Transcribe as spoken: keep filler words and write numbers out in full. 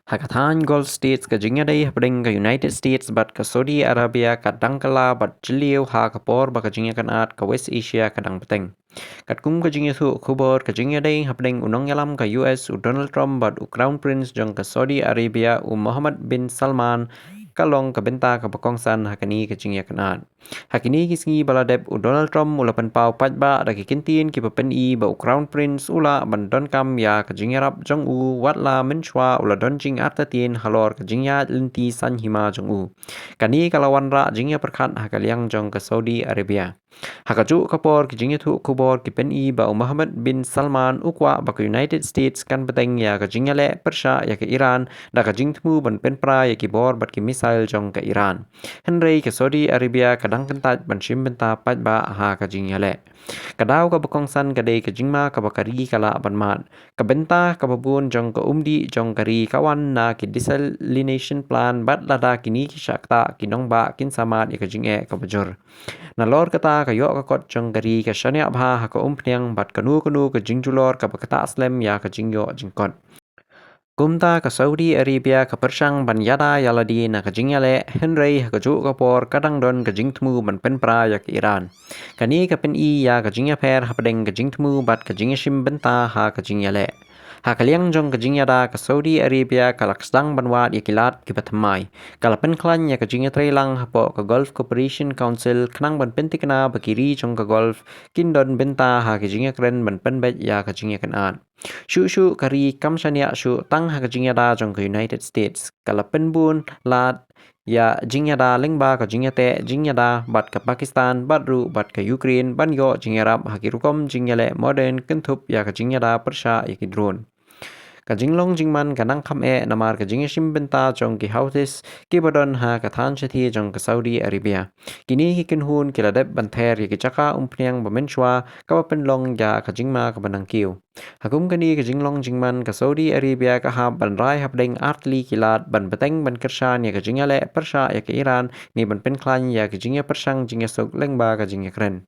Ha ka thaiñ Gulf States, ka jingïadei hapdeng ka United States bad ka Saudi Arabia ka dang kylla bad jylliew ha ka por ba ka jingïakynad ka West Asia ka dang bteng. Katkum ka jingïathuh khubor, ka jingïadei hapdeng u nongïalam ka U S u Donald Trump bad u Crown Prince jong ka Saudi Arabia u Mohammed bin Salman ka long ka bynta kaba kongsan ha kane ka jingïakynad. Ha kine ki sngi ba la dep, u Donald Trump u la pynpaw paidbah da ki kyntien kiba pyni ba u Crown Prince u lah ban donkam ïa ka jingïarap jong u, wat la mynshuwa u la don jingartatien halor ka jingïaid lynti saiñ hima jong u. Kane ka la wanrah jingïapyrkhat ha ka liang jong ka Saudi Arabia. Ha kajuh ka por, ki jingïathuh khubor ki pyni ba u Mohammed bin Salman u kwah ba ka United States kan bteng ïa ka jingïaleh pyrshah ïa ka Iran da ka jingthmu ban pynpra ïa ki bor bad ki missile jong ka Iran. Hynrei ka Saudi Arabia ka dang kyntait ban shim bynta paidbah ha ka jingïaleh. Ka daw kaba kongsan ka dei ka jingma kaba ka ri ka lah ban mad. Ka bynta kaba bun jong ka umdih jong ka ri ka wan na ki desalination plant, bad lada kine ki shah ktah, ki nongbah kin sa mad ïa ka jingeh kaba jur. Nalor kata, ka ïoh ka kot jong ka ri ka shaniah bha ha ka umphniang bad kano kano ka jingjulor kaba ktah slem ïa ka jingïoh jingkot. Kumta ka Saudi Arabia ka pyrshang ban ïada ïa lade na ka jingïaleh, hynrei ha kajuh ka por ka dang don ka jingthmu ban pynpra ïa ka Iran. Kane ka pyni ïa ka jingïapher hapdeng ka jingthmu bad ka jingïashim bynta ha ka jingïaleh. Ha ka liang jong ka jingïada, ka Saudi Arabia ka la sdang ban wad ïa ki lad kiba thymmai. Ka la pynkhlaiñ ïa ka jingïatreilang hapoh ka Gulf Cooperation Council khnang ban pynthikna ba ki ri jong ka Gulf kin don bynta ha ka jingïakren ban pynbeit ïa ka jingïakynad. Shuh shuh ka ri kam shaniah shuh tang ha ka jingïada jong ka United States. Ka la pynbun lad ïa jingïada lyngba ka jingïateh jingïada bad ka Pakistan, bad ruh bad ka Ukraine, ban ïoh jingïarap ha ki rukom jingïaleh modern, kynthup ïa ka jingïada pyrshah ïa ki drone. Ka jinglong jingman ka nang kham eh namar ka jingïashim bynta jong ki Houthis kiba don ha ka thaiñ shathie jong ka Saudi Arabia. Kine ki kynhun ki la dep ban ther ïa ki jaka umphniang ba mynshuwa, kaba pynlong ïa ka jingma kaba nangkiew. Ha kum kane ka jinglong jingman, ka Saudi Arabia ka hap ban rai hapdeng artylli ki lad ban bteng ban kyrshan ïa ka jingïaleh pyrshah ïa ka Iran, ne ban pynkhlaiñ ïa ka jingïapyrshang jingïasuk lyngba ka jingïakren.